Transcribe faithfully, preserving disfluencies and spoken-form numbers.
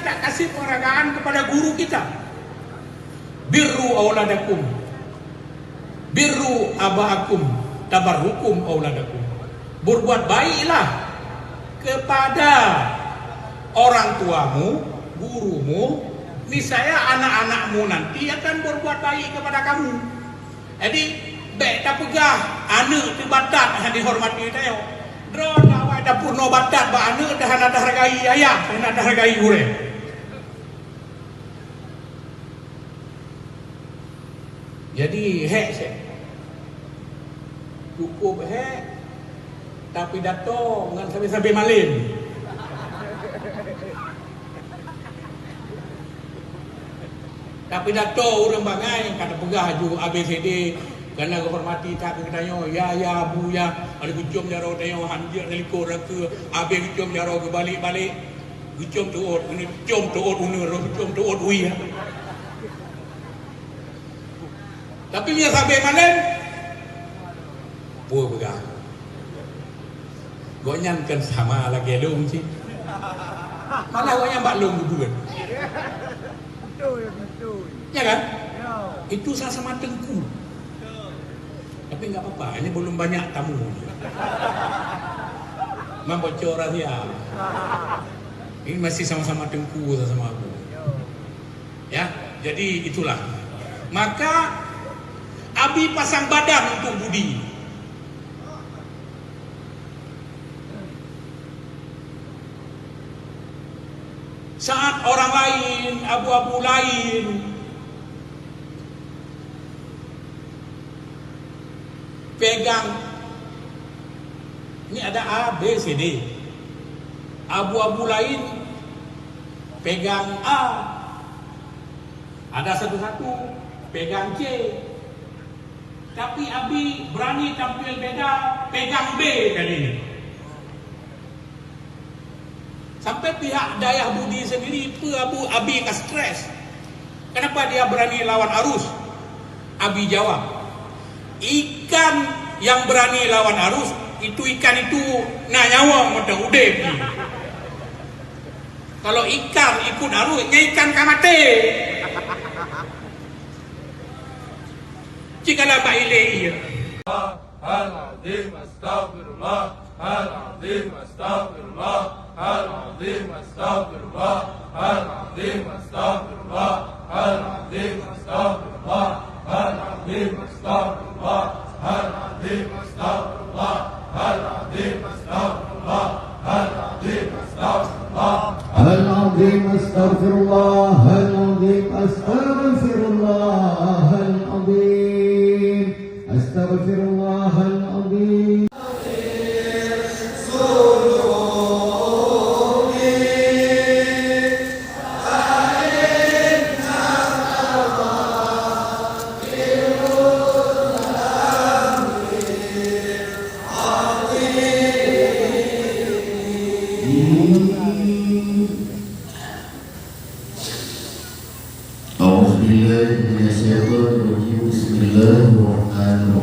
Kita kasih penghargaan kepada guru kita. Birru auladakum. Birru abaakum. Tabarrukum auladakum. Berbuat baiklah kepada orang tuamu, gurumu, niscaya anak-anakmu nanti akan berbuat baik kepada kamu. Jadi, bék tapeugah aneuk teuh batat hana dihormati tanyoe. Droe awai tapeurunoe batat bak aneuk teuh hana tahargai ayah, hana tahargai gurée. Jadi, hék seh. Cukup hék, tapidato ngon sabe-sabe malem. Tapidato ureuëng bangai ka tapeugah ju A B C D, kana geuhormati that keu geutanyoe, ya, ya, bu, ya, ada geucom jaroe tanyoe, hanjeuet dari likot raka, abéh geucom jaroe geubalek-balek, geucom teuôt, geucom teuôt uneue, geucom teuôt wie. Tapi meunyoe sabe malem, peue peugah. Gobnyan kan sama lagée lôn cit. Malah gobnyan bak lôn geubuet. Betul, betul. Ya kan? Ya. Itu sama-sama teungku. Tapi nggak apa-apa, ini belum banyak tamu. Membocor rahasia. Ini masih sama-sama teungku, sama-sama abu. Ya, jadi itulah. Maka Abi pasang badan untuk Budi. Saat orang lain, abu-abu lain pegang, ini ada A, B, C, D. Abu-abu lain pegang A. Ada satu-satu pegang C. Tapi Abi berani tampil beda, pegang B kali ini. Sampai pihak dayah Budi sendiri, peue Abu, Abi ka stres. Kenapa dia berani lawan arus? Abi jawab, ikan yang berani lawan arus, itu ikan itu na nyawöng mantong udeb. Kalau ikan ikut arus, nyan ikan ka maté. Cik alam bak ilée iya. Al-Azim, astagfirullah. Al-Azim, astagfirullah. Al-Azim, astagfirullah. Al-Azim, astagfirullah. Al-Azim, astagfirullah. Al-Azim, astagfirullah. Al-Azim, astagfirullah. Al-Azim, astagfirullah. Al-Azim, astagfirullah. Al-Azim, astagfirullah. Al-Azim, astagfirullah. Al-Azim, astagfirullahal azim. أعوذ بالله من الشيطان الرجيم. بسم الله الرحمن الرحيم.